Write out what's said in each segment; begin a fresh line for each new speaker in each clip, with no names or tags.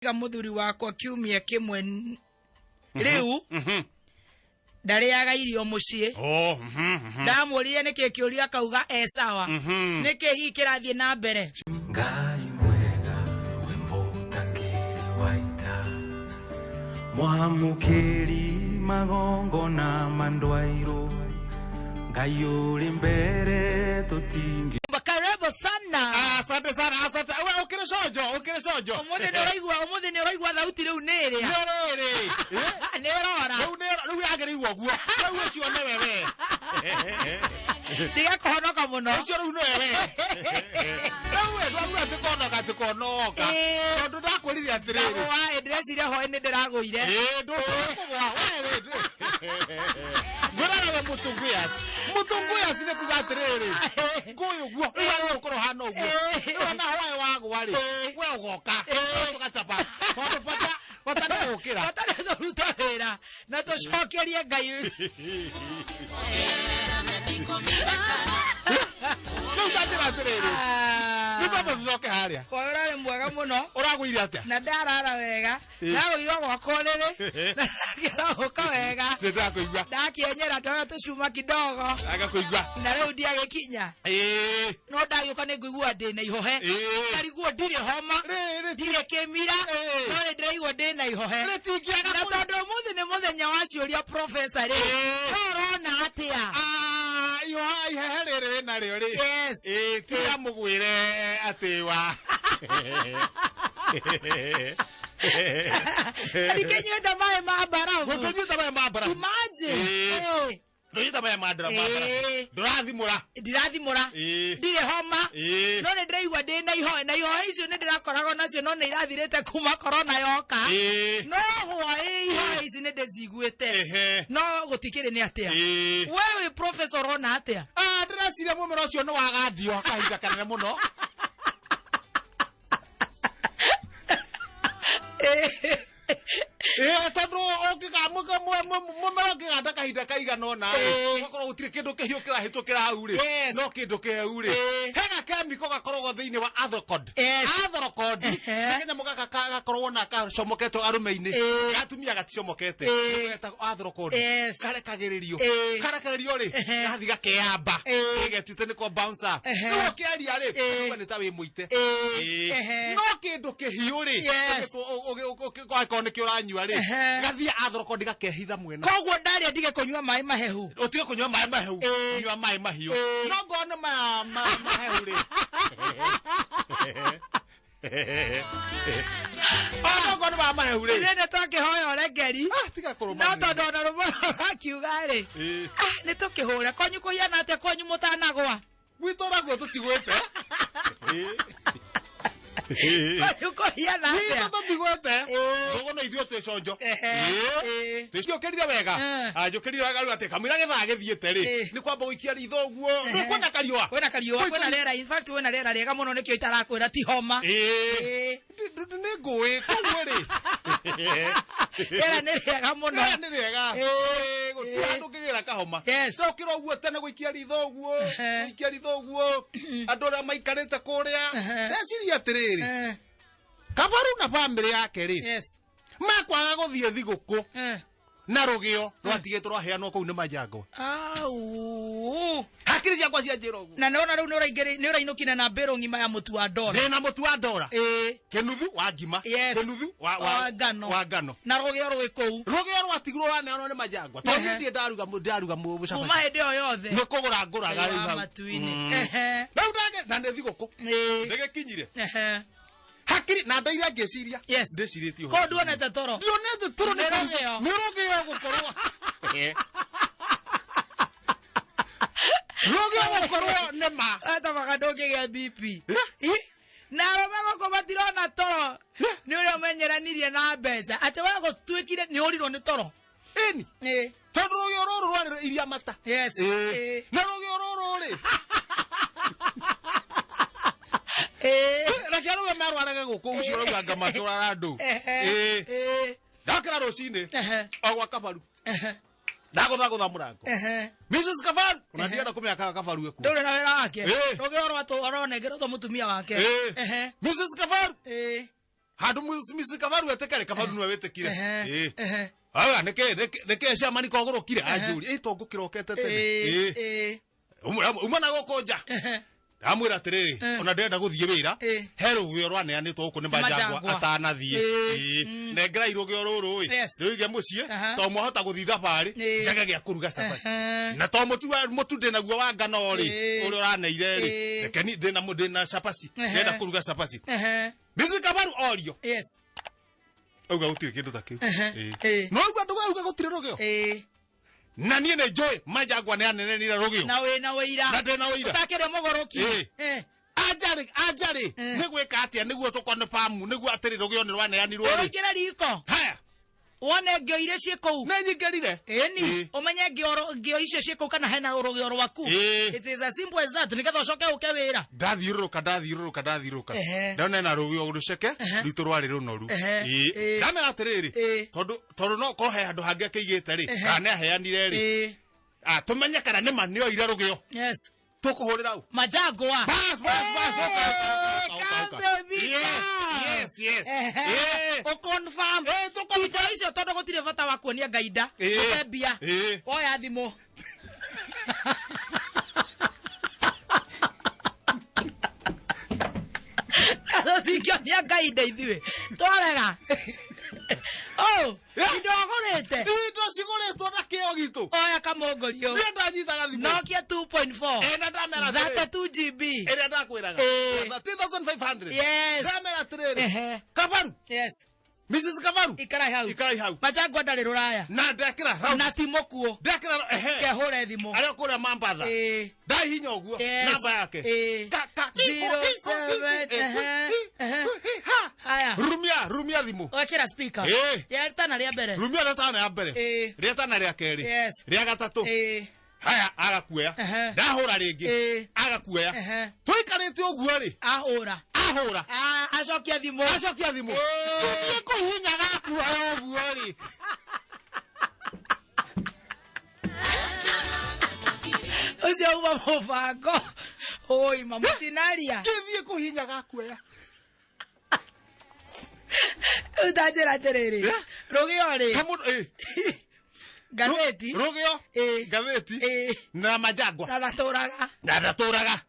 Tiga mũthuri wakwa kiumia kĩmwe rĩu ndarĩaga irio mũciĩ.
Oh, mhm.
Ndamũririe nĩkĩ kĩũria, akauga e sawa. Nĩkĩ hihi kĩrathiĩ na mbere?
Ngai mwega, we mũtangĩri wa ita, mwamũkĩri magongona mandwairũ, Ngai ũrĩ mbere tũtingĩ
Karibu sana.
Asante sana, asante. We ukiri cojo, ukiri cojo.
Ũmũthĩ nĩ ũraigua, ũmũthĩ nĩ ũraigua thauti rĩu nĩ ĩrĩa.
Nĩ rĩrĩ.
Nĩ ũrora.
Rĩu nĩ rĩu yagĩrĩirwo ũguo. Rĩu ũcio nĩwe we.
Ndiga kũhonoka mũno.
Ũcio rĩu nĩwe we. Rĩu we ndwauga atĩ konoka atĩ konoka. Tondũ ndakwĩrire atĩrĩrĩ.
Ndagũa, ĩ, ndĩreciria hwaĩ nĩ ndĩragũire.
Ĩĩ, ndũkũgwa, we rĩ. Ngwĩraga we mũtunguyas. Mũtunguyas nĩ kuga atĩrĩrĩ. Ngũyũ guo. Rĩu wagĩrĩirwo gũkorwo ũhana ũguo. Rĩu ona hwaĩ wagwa rĩ, we ũgoka. Tũgacaba. Tondũ bata bata nĩ gũkĩra.
Bata nĩ tũrute wĩra na tũcokerie Ngai.
Rĩu ndanjĩra atĩrĩrĩ. Nĩ twambe tũcoke harĩa.
Hwaĩ ũrarĩ mwega mũno.
Ũragũire atĩa?
Na ndarara wega. Ndagũire gwakwa ũrĩrĩ na ndakĩrahũka wega.
Nĩ ndakũigua.
Ndakĩenyera ndoya tũcuma kidogo.
Agakũigua.
Na rĩu ndiagĩkinya. No ndagĩũka nĩ ngũigua ndĩna ihohe. Ndarigwo ndirĩ homa.
Rĩrĩ
Ndirĩ kĩmira. No nĩ ndĩraigua ndĩna ihohe.
Rĩtingĩaga
Na tondũ ũmũthĩ nĩ mũthenya wa ciũria professor rĩ. We ũrona atĩa?
Ah, ihoha ihehe rĩrĩ wĩnarĩo rĩ.
Yes.
Ĩĩ, tiga mũgwĩre atĩ wa.
Ndikĩnyuĩte maĩ ma mbarabu.
Gũtũnyuĩte maĩ ma mbarabu.
Imagine.
Ndũnyuĩte maĩ ma mbarabu. Ndũrathimũra.
Ndirathimũra. Ndirĩ homa. No nĩ ndĩraigua ndĩ na ihoe, na ihoe icio nĩ ndĩrakoragwo nacio no nĩ irathirĩte kuma korona yoka. No hwaĩ ihoe ici nĩ ndĩciguĩte. No gũtikĩrĩ nĩ atĩa. We wĩ professor, ũrona atĩa?
Ah, ndĩreciria mũmera ũcio nĩ wagandio kahinda kanene mũno. Ĩĩ, tondũ mũmera ũngĩganda kahinda kaigana ũna rĩ, ũgakorwo gũtirĩ kĩndũ kĩhiũ kĩrahĩtũkĩra hau rĩ, no kĩndũ kĩhehu rĩ, he gakemiko gakoragwo thĩinĩ wa arthropod. Arthropod nĩ kanyamũ gaka gakoragwo na gacomoketwo arũme-inĩ, gatumia gaticomokete. Getagwo arthropod. Karekagĩrĩrio. Karekagĩrĩrio rĩ, gathiĩ gakeyamba. Getuĩte nĩko bouncer. Rĩu ũkĩaria rĩ, ũkaigua nĩ ta wĩ mũite. No kĩndũ kĩhiũ rĩ, angĩkorwo nĩkĩo ũranyua rĩ, gathiĩ arthropod gakehitha mwena.
Koguo ndarĩa ndige kũnyua maĩ mahehu.
Ũtige kũnyua maĩ mahehu. Nyua maĩ mahiũ. No ngorwo nĩ maya mahehu rĩ. Oh, no ngorwo nĩ maya mahehu rĩ.
Ithuĩ nĩ twakĩhoya ũrekeri.
Ah, tiga kũrũma.
No tondũ ona rũmwe rũrakiuga rĩ. Ah, nĩ tũkĩhũre. Kwanyu kũhiana atĩa kwanyu mũtanagwa?
Gwitũ naguo tũtigwĩte.
Kwanyu kũhiana atĩa?
Gwitũ tũtigwĩte. Koguo no ithuĩ twĩ conjo. Twĩciũkĩrire wega. Ah, njũkĩrire wega rĩu atĩ kamũira gĩthaa gĩthiĩte rĩ. Nĩ kwamba gũikia ritho ũguo. Rĩu kwĩna kariũa.
Kwĩna kariũa, kwĩna rĩera. In fact kwĩna rĩera rĩega mũno nĩkĩo itarakwĩra ti homa.
Nĩ ngũĩ koguo rĩ.
Rĩera nĩ rĩega mũno.
Rĩera nĩ rĩega. Gũtirĩ handũ ũngĩgĩra kahoma. Ndokĩra ũguo tene gũikia ritho ũguo. Gũikia ritho ũguo. Andũ arĩa maikarĩte kũrĩa. Ndeciria atĩrĩrĩ. Kabaru na bamĩrĩ yake rĩ. Makwaga gũthiĩ thigũkũ. Na rũgĩo rwatigĩtwo rwaheanwo kũu nĩ manjangwa.
Au.
Hakiri ciakwa cia njĩra ũguo.
Na nĩwona rĩu nĩ ũrainũkire na mbĩrũ ng'ima ya mũtu wa ndora.
Ndĩna mũtu wa ndora. Kĩnuthu wa ngima. Kĩnuthu
wa ngano.
Wa ngano.
Na rũgĩo rwĩ kũu.
Rũgĩo rwatigirwo rwaneanwo nĩ manjangwa. Tondũ niĩ ndaruga mũcabaci.
Kuma hĩndĩ ĩyo yothe.
Nĩ kũgũra ngũraga rĩu hau.
Matu-inĩ.
Rĩu ndage na nĩ thigũkũ. Ndĩgĩkinyire. Hakiri na ndaire ngĩciria. Ndĩcirĩtie ũhoro.
Koguo nduonete toro.
Ndionete toro
nĩ rũgĩo.
Nĩ rũgĩo gũkorwo. Rũgĩo gũkorwo nĩ ma.
Atamaga ndũngĩgĩa BP. Na arũme gũkũ matirona toro. Nĩ ũrĩa ũmenyeranirie na mbeca. Atĩ we gũtuĩkire nĩ ũrirwo nĩ toro.
Ĩni. Tondũ rũgĩo rũrũ rwarĩ iria mata. Na rũgĩo rũrũ rĩ. Reke arũme marwarage gũkũ ũcio ũrauga anga matũraga andũ. Ndokĩra rũcinĩ. O gwa Kabaru. Ndagũthagũtha mũrango. Mrs. Kabaru. Ona ndienda kũmenya kana Kabaru ekuo.
Ndũrĩ na wĩra wake. Rũgĩo rwatũ ũronengerwo mũtumia wake.
Mrs. Kabaru. Handũ Mrs. Kabaru etĩkere Kabaru nĩwe wĩtĩkire. Ĩĩ. Aya nĩkĩ nĩkĩ ciamani kogũrũkire anjũria ĩ to ngũkĩrokete tene. Ĩĩ. Uma na gũkũ nja. Ndamwĩra atĩrĩrĩ ona ndĩrenda gũthiĩ wĩra he rũgĩo rwaneanĩtwo gũkũ nĩ Majangwa atanathiĩ. Nengerai rũgĩo rũrũ ĩ rũige mũciĩ to mwahota gũthiĩ thabarĩ njage gĩa kũruga cabaci. Na to mũtu ndĩnaguo wa ngano rĩ ũrĩa ũraneire rĩ reke ni ndĩna cabaci ndĩrenda kũruga cabaci. Mrs. Kabaru orio.
Yes.
Auga gũtirĩ kĩndũ ta kĩu. No auga ndũgauga gũtirĩ rũgĩo. Na niĩ nĩ njũĩ Majangwa nĩ anenenire rũgĩo.
Na wĩna wĩira.
Na ndĩna wĩira.
Ũtakĩrĩ mũgũrũki.
Anjarĩ nĩ gwĩka atĩa nĩguo tũkonfamu nĩguo atĩrĩ rũgĩo nĩ rwaneanirwo rĩ.
Ũingĩre riko.
Haya.
Wone ngĩo iria ciĩ kũu.
Nĩ nyingĩrire.
Ĩni. Ũmenye ngĩo icio ciĩ kũu kana hena rũgĩo rwaku. It is as simple as that. Nĩgetha ũcoke ũke wĩra.
Ndathiũrũrũka. Ndona ena rũgĩo rũceke rwitũ rwarĩ rũnoru. Ndamera atĩrĩrĩ tondũ no korwo he handũ hangĩ akĩigĩte rĩ kana nĩ aheanire rĩ. Tũmenye kana nĩ ma nĩoire rũgĩo.
Yes.
Tũkũhũrĩra u.
Majangwa.
Bas. Yes.
Ũconfirm. Indo icio tondũ gũtirĩ bata wa kuonia Ngai nda. Ũte mbia. Oya thimũ. Tũtingĩonia Ngai nda ithuĩ. Twarega. Oh, indo agũrĩte.
Indo cigũrĩtwo na kĩo gitũ.
Oya kamũngorio.
Niĩ ndanyitaga thimũ.
Nokia 2.4.
Na ndamera atĩrĩrĩ.
32 GB.
Ĩrĩa ndakwĩraga. 3500.
Yes.
Ndamera atĩrĩrĩ. Kabaru.
Yes.
Mrs. Kabaru.
Ikarai hau. Majangwa ndarĩ rũraya.
Na ndekĩra round.
Na ti mũkuũ.
Ndekĩra
kehũre thimũ.
Arĩa kũrĩa Mambatha. Ndahihinya ũguo namba yake.
07 Haya.
Rumia thimũ.
Wekĩra speaker. Rĩa tana rĩa mbere.
Rumia rĩa tana rĩa mbere. Rĩa tana rĩa kerĩ. Rĩa gatatũ. Haya agakuoya. Ndahũra rĩngĩ. Agakuoya. Tũikarĩte ũguo rĩ.
Ahũra. Acokia thimũ.
Tũthiĩ kũhihinya gakuoya ũguo rĩ.
Ũcio uma mũbango. Oi mamutinaria.
Kĩthiĩ kũhihinya gakuoya.
Ũtanjĩra atĩrĩrĩ. Rũgĩo rĩ. Ngathĩti.
Rũgĩo. Ngathĩti. Na Majangwa.
Na ndatũraga.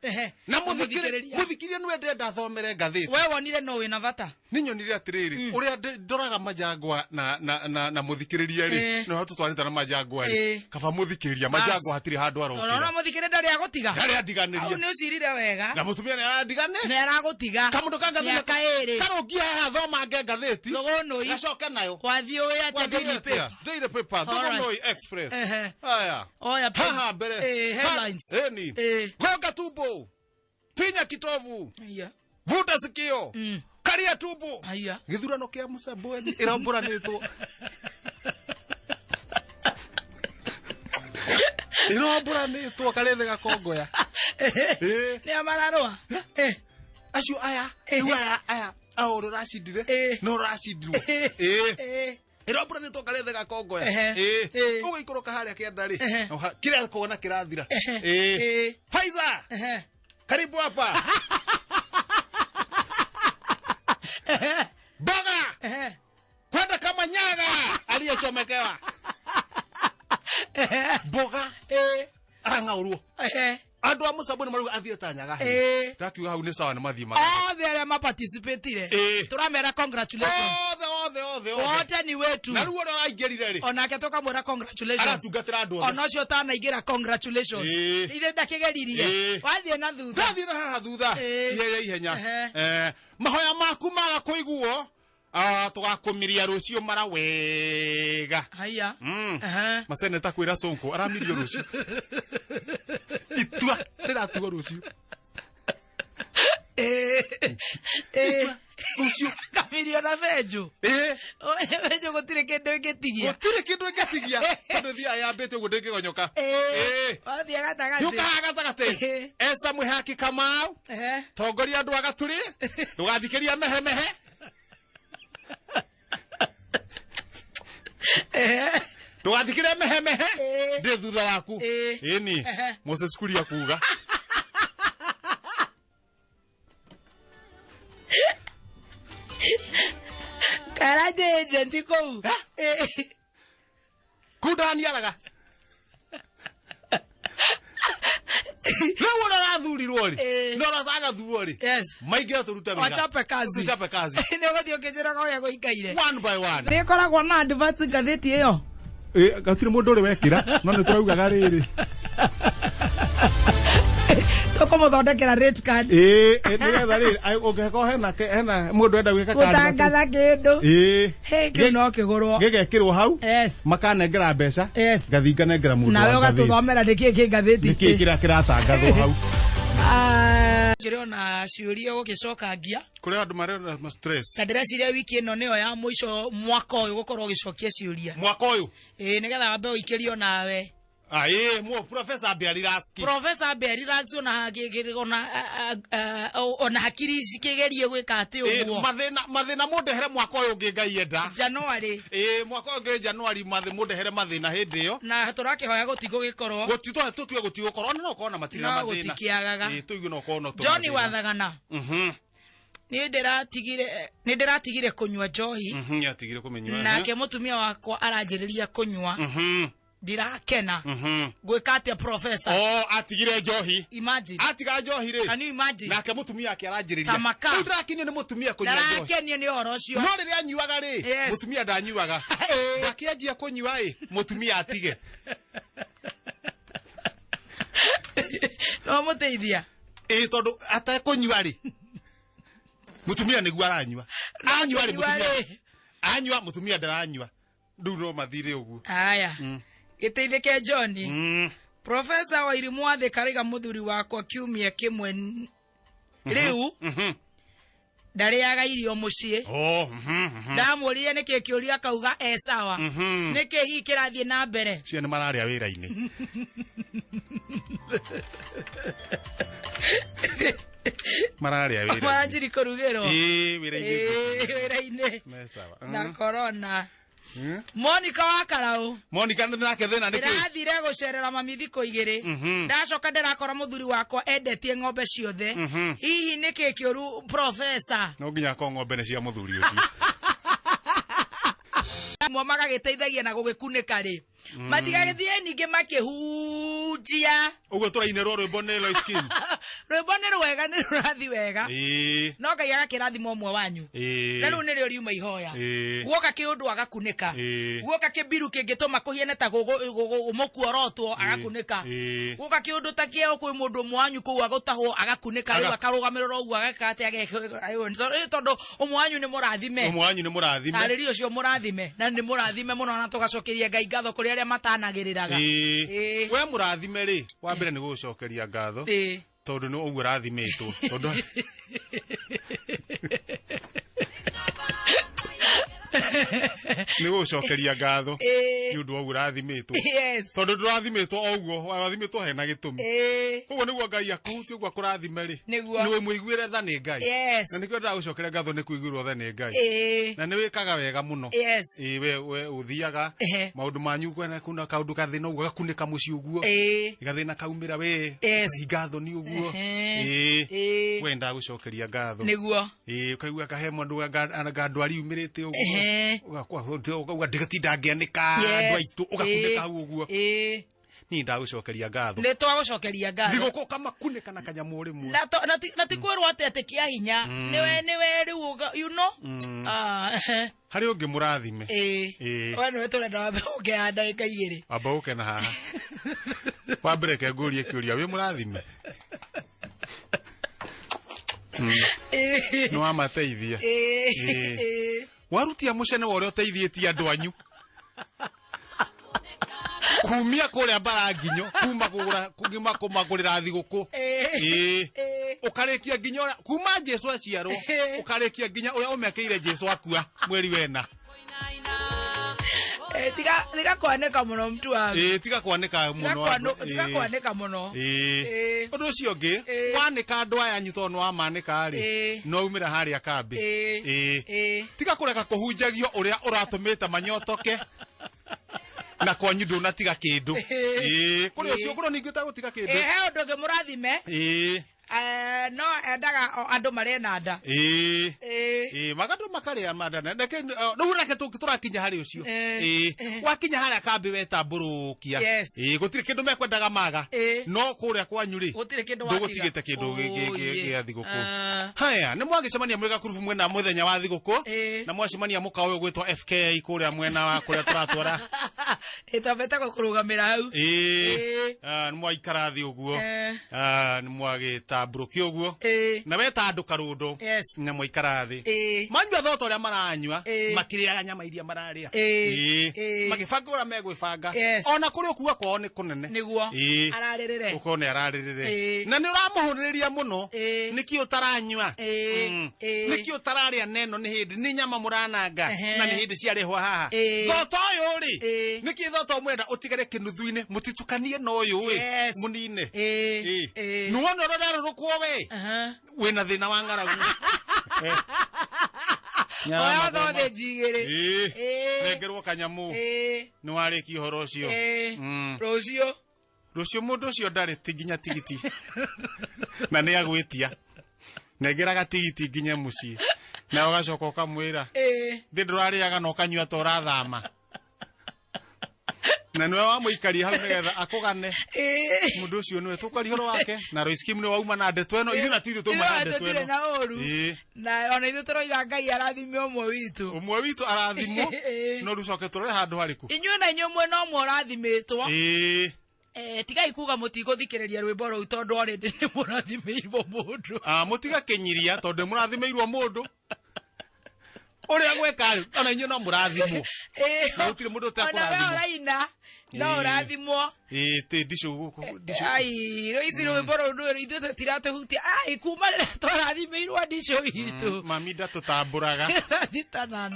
Na mũthikĩrĩria nĩwe ndĩrenda thomere ngathĩti.
We wonire no wĩna bata.
Nĩ nyonire atĩrĩrĩ ũrĩa ndoraga Majangwa na mũthikĩrĩria rĩ no tũtwarĩte na Majangwa rĩ kaba mũthikĩrĩria Majangwa hatirĩ handũ arokĩra.
Tondũ mũthikĩrĩria ndarĩ agũtiga.
Ndarĩ adiganĩria.
Hau nĩ ũcirire wega.
Na mũtumia nĩ aradigane.
Nĩ aragũtiga.
Kamũndũ ka ngathĩti.
Mĩaka ĩrĩ.
Karũngie haha thomange ngathĩti.
Thũgũnũi.
Gacoke nayo.
Wathiĩ ũĩ atĩa Daily Paper.
Daily Paper. Thũgũnũi Express. Haya.
Oya.
Haha mbere.
Headlines.
Ĩni. Gonga tumbo. Finya kitovu. Vuta sikio. Karia tumbo.
Haya.
Gĩthurano kĩa Mũsambweni ĩrombũranĩtwo. Ĩrombũranĩtwo karĩthĩ gakongoya.
Nĩ amararũa.
Acio aya. Rĩu aya. Ũrĩa ũracindire. No ũracindirwo. Ĩrombũranĩtwo karĩthĩ gakongoya. Ũgũikũrũka harĩa kĩanda rĩ. Kĩrĩa kuona kĩrathira. Faiza. Karibu hapa. Boga. Kwenda kama nyaga aliyechomekewa. Boga. Arang'aũrwo. Andũ a Mũsambweni marauga athiĩ ta nyaga. Ndakiuga hau nĩ sawa nĩ mathiĩ magana.
Othe arĩa maparticipatire. Tũramera congratulations.
Othe.
Wote ni wetu.
Na rĩu ũrĩa ũraingĩrire rĩ.
Onake tũkamwĩra congratulations.
Aratungatĩra andũ othe.
Ona ũcio ũtanaingĩra congratulations. Ithe ndakĩgeririe. Wathiĩ na thutha.
Ndathiĩ na haha thutha. Ihenya. Mahoya maku maga kũiguo. Tũgakũmiria rũciũ mara wega.
Haya.
Maseneta kwĩra Sonko aramirio rũciũ. Itua rĩratuo rũciũ. Rũciũ.
Kamirio na benjũ. Benjũ gũtirĩ kĩndũ ĩngĩtigia.
Gũtirĩ kĩndũ ĩngĩtigia. Tondũ thiaga yambĩte ũguo ndĩngĩgonyoka.
Wathiĩ gatagatĩ.
Yũkaga gatagatĩ. Esa Mwĩhaki Kamau. Tongoria andũ a Gatũrĩ. Ndũgathikĩria mehemehe. Ndũgathikĩrie mehemehe. Ndĩ thutha waku. Ĩni. Moses Kuria kuga.
Na ndĩ agent kũu.
Eh? Kũu ndaniaraga. Rĩu ũrĩa ũrathurirwo rĩ, na ũrĩa ũtanathurwo rĩ, maingĩra tũrute wĩra.
Wachape kazi.
Tuchape kazi.
Nĩ ũgũthiĩ ũkĩnjĩraga ũrĩa gũikaire.
One by one.
Nĩ ĩkoragwo na advert ngathĩti ĩyo.
Gatirĩ mũndũ ũrĩ wekĩra, no nĩ tũraugaga rĩrĩ.
Tũkũmũthondekera rate card.
Nĩgetha rĩrĩ, ũngĩkorwo hena mũndũ enda gwĩka card.
Gũtangatha kĩndũ. He, kĩu no kĩgũrwo.
Gĩgekĩrwo hau. Makanengera mbeca. Ngathiĩ nganengera mũndũ
Nawe
wa ngathĩti.
ũgatũthomera nĩkĩĩ kĩ ngathĩti.
Nĩkĩĩ kĩrĩa kĩratangathwo hau.
Kĩrĩ ona ciũria gũgĩcokangia.
Kũrĩ andũ marĩ na stress.
Na ndĩreciria wiki ĩno nĩyo ya mũico mwaka ũyũ gũkorwo ũgĩcokia ciũria.
Mwaka ũyũ?
Nĩgetha wambe ũikĩrio nawe.
Mo professor ambe relax.
Professor ambe relax ona hakiri cikĩgerie gwĩka atĩ ũguo.
Mathĩna mũndehere mwaka ũyũ ũngĩ Ngai enda.
January.
Mwaka ũyũ ũngĩ January mũndehere mathĩna hĩndĩ ĩyo.
Na tũrakĩhoya gũtigũgĩkorwo.
Gũtitũ tũtue gũtigũkorwo, ona no ũkorwo na matirĩ na
No
mathĩna.
gũtikĩagaga.
Tũigue no ũkorwo no tũ
Johnny
mathĩna.
Wathagana. Nĩ ndĩratigire kũnyua njohi.
Nĩatigire kũmĩnyua.
Nake mũtumia wakwa aranjĩrĩria kũnyua. Ndirakena. Gwĩka atĩa professor?
Oh, atigire njohi.
Imagine.
Atiga njohi rĩ.
Can you imagine?
Nake mũtumia ake aranjĩrĩria.
Ta makaa.
Rĩu ndĩrakenio nĩ mũtumia kũnyua njohi.
Ndarakenio nĩ ũhoro ũcio.
No rĩrĩa anyuaga rĩ, mũtumia ndanyuaga. Ndakĩanjia kũnyua ĩ, mũtumia atige.
No mũteithia.
Tondũ atekũnyua rĩ, mũtumia nĩguo aranyua. Anyua rĩ,
Anyua
mũtumia.
rĩ.
Anyua, mũtumia ndaranyua. Rĩu no mathire ũguo.
Aya. Gĩteithĩke Johnny. Professor Wairimu wa Thika arauga mũthuri wakwa kiumia kĩmwe rĩu ndarĩaga irio mũciĩ. Ndamũririe nĩkĩ kĩũria akauga e sawa. Nĩkĩ hihi kĩrathiĩ na mbere?
Cio nĩ mararĩa wĩra-inĩ. Mararĩa wĩra-inĩ.
Maranjiri kũrugĩrwo.
Wĩra-inĩ.
Wĩra-inĩ.
Me sawa.
Na corona. Monica wa Karau.
Monica nĩ nake thĩna nĩ kĩ?
Ndĩrathire gũcerera mami thikũ igĩrĩ. Ndacoka ndĩrakora mũthuri wakwa endetie ng'ombe ciothe. Hihi nĩkĩ kĩũru professor?
No nginya akorwo ng'ombe nĩ cia mũthuri ũcio.
Mwe magagĩteithagia na gũgĩkunĩka rĩ. Matigagĩthiĩ ningĩ makĩhunjia.
Ũguo tũrainĩrwo rwĩmbo nĩ Lois Kim.
Rwĩmbo nĩ rwega, nĩ rũrathi wega. No Ngai agakĩrathima ũmwe wanyu. Na rĩu nĩrĩo riuma ihoya. Guoka kĩũndũ agakunĩka. Guoka kĩmbiru kĩngĩtũma kũhiane ta mũkuorotwo agakunĩka. Guoka kĩũndũ ta kĩao kwĩ mũndũ ũmwe wanyu kũu agũtahwo agakunĩka, rĩu akarũgamĩrĩra ũguo ageka atĩ ageka, tondũ ũmwe wanyu nĩ mũrathime.
Ũmwe wanyu nĩ mũrathime.
Tarĩria ũcio mũrathime. Na nĩ mũrathime mũno na tũgacokeria Ngai ngatho kũrĩ arĩa matanagĩrĩraga.
We mũrathime rĩ, wa mbere nĩ gũgũcokeria ngatho. Tondũ nĩ ũguo ũrathimĩtwo. Tondũ nĩ gũgũcokeria ngatho. Nĩ ũndũ wa ũguo ũrathimĩtwo. Tondũ ndũrathimĩtwo o ũguo, ũrathimĩtwo hena gĩtũmi. Ũguo nĩguo Ngai akũhutie ũguo akũrathime rĩ.
Nĩguo.
Nĩ wĩmũiguĩre tha nĩ Ngai. Na nĩkĩo ndĩragũcokeria ngatho nĩ kũiguĩrwo tha nĩ Ngai. Na nĩ wĩkaga wega mũno. We ũthiaga maũndũ manyu kwena kuna kaũndũ gathĩna ũguo gakunĩka mũciĩ ũguo. Gathĩna kaumĩra we, hinga thoni ũguo. We ndagũcokeria ngatho.
Nĩguo.
Ũkaigua kahe mũndũ anga ndwari yumĩrĩte ũguo. Ũgakwa, ũkauga ndigatinda ngĩanĩka andũ aitũ, ũgakunĩka hau ũguo. Niĩ ndagũcokeria ngatho.
Nĩ twagũcokeria ngatho.
Thigũkũ ũkamakunĩka na kanyamũ rĩmwe.
Na ti kwĩrwo atĩ atĩ kĩa hinya. Nĩwe rĩu you know?
Harĩ ũngĩ mũrathime.
We nĩwe tũrenda wambe ũke haha ndagĩka igĩrĩ.
Amba ũke na haha. Wa mbere ke ngũrie kĩũria, wĩ mũrathime? Nĩ wamateithia. Warutia mũcene wa ũrĩa ũteithĩtie andũ anyu. Kumia kũrĩa bara nginyo, kuma kũgũra, kuma kũmagũrĩra thigũkũ. Ũkarĩkia nginya ũrĩa, kuma Jesũ aciarwo, ũkarĩkia nginya ũrĩa ũmekĩire Jesũ akua mweri wena.
Tiga kwanĩka mũno mtu wangu.
Tiga kwanĩka mũno andũ.
Tiga kwanĩka mũno.
Ũndũ ũcio ũngĩ, wanĩka andũ aya anyu tondũ nĩwamanĩka rĩ, no umĩra harĩa kambĩ. Tiga kũreka kũhunjagio ũrĩa ũratũmĩte manyotoke. Na kwanyu ndũnatiga kĩndũ. Kũrĩ ũcio, kũrĩ ningĩ ũtagũtiga kĩndũ.
He ũndũ ũngĩ mũrathime. No endaga o andũ marĩe na nda.
Ĩĩ.
Ĩĩ.
Ĩĩ, magandũ makarĩa manda reke rĩu reke tũrakinya harĩ ũcio.
Ĩĩ.
Ĩĩ, wakinya harĩa kambĩ wetambũrũkia.
Yes.
Ĩĩ, gũtirĩ kĩndũ mekwendaga maga.
Ĩĩ.
No kũrĩa kwanyu rĩ,
Gũtirĩ kĩndũ watiga.
ndũgũtigĩte kĩndũ
Oh, yeah.
gĩa thigũkũ.
Ah.
Haya, nĩ mwagĩcemania mwĩ gakurubu mwena mũthenya wa thigũkũ.
Ĩĩ.
Na mwacemania mũkawa ũyũ gwĩtwo FK kũrĩa mwena wa kũrĩa tũratwara.
Ĩ, twambĩte gũkũrũgamĩra hau.
Ĩĩ.
Ĩĩ.
Ah, nĩ mwaikara thĩ ũguo.
Eh.
Ah, nĩ mwagĩtambũrũkia ũguo.
Ĩĩ.
Na weta andũ karũndo.
Yes.
Na mwaikara thĩ.
Ĩĩ.
Manyua thota ũrĩa maranyua,
Ĩĩ.
makĩrĩaga nyama iria mararĩa.
Ĩĩ.
Ĩĩ.
Ĩĩ.
Magĩbanga ũrĩa megwĩbanga.
Yes.
Ona kũrĩ ũkua kwao nĩ kũnene.
Nĩguo.
Ĩĩ.
Ararĩrĩre.
Ũkorwo nĩ ararĩrĩre.
Ĩĩ.
Na nĩ ũramũhũrĩrĩria mũno.
Ĩĩ.
Nĩkĩ ũtaranyua?
Ĩĩ. Ĩĩ.
Nĩkĩ ũtararĩa neno nĩ hĩndĩ nĩ nyama mũrananga
Ehe.
na nĩ hĩndĩ ciarehwo haha.
Ĩĩ.
Thota ũyũ rĩ.
Ĩĩ.
Nĩkĩ thota ũmwenda ũtigare kĩnuthu-inĩ mũtitukanie na ũyũ ĩ.
Yes.
Mũnine.
Ĩĩ.
Ĩĩ.
Ĩĩ.
Nĩwona ũrĩa ũrarũrũkwo we.
Aha.
Wĩna thĩna wa ng'aragu.
Oya thothĩnji igĩrĩ.
Ĩĩ.
Ĩĩ.
Nengerwo kanyamũ.
Ĩĩ.
Nĩ warĩkia ũhoro ũcio.
Ĩĩ.
Mm.
Rũciũ.
Rũciũ mũndũ ũcio ndarĩ ti nginya tigiti. Na nĩ agwĩtia. Nengeraga tigiti nginya mũciĩ. Na ũgacoka ũkamwĩra.
Ĩĩ.
Thĩ ndũrarĩaga na ũkanyua ta ũrathama. Na nĩwe wamũikaria hau nĩgetha akũgane.
Ĩĩ.
Mũndũ ũcio nĩwe tũkwaria ũhoro wake. Na Royce Kim nĩwe wauma na ndeto ĩno. Ithuĩ na ti ithuĩ twauma na
Ithuĩ
ndeto
tũtirĩ
ĩno.
na ũru.
Ĩĩ.
Na ona ithuĩ tũroiga Ngai arathime ũmwe witũ.
Ũmwe witũ arathimwo.
Ĩĩ.
No rĩu coke tũrore handũ harĩkũ.
Inyuĩ na inyuĩ mwena ũmwe ũrathimĩtwo.
Ĩĩ.
Tigai kuga mũtigũthikĩrĩria rwĩmbo rũu tondũ already nĩ mũrathimĩirwo mũndũ.
Ah, mũtigakĩnyiria tondũ nĩ mũrathimĩirwo mũndũ. Ũrĩa gweka rĩ, ona inyuĩ no mũrathimwo.
Ĩĩ.
Na gũtirĩ mũndũ
Ona we
ũtekũrathimwo.
ũraina no
Ĩĩ.
ũrathimwo.
Ĩĩ, tĩ ndicũ gũkũ, ndicũ.
Ai, rĩu ici rwĩmbo rũu rũu ithuĩ tũtiratũhutia. Ai, kuma rĩrĩa twarathimĩirwo ndicũ itũ.
Mami ndatũtambũraga.
Thitana.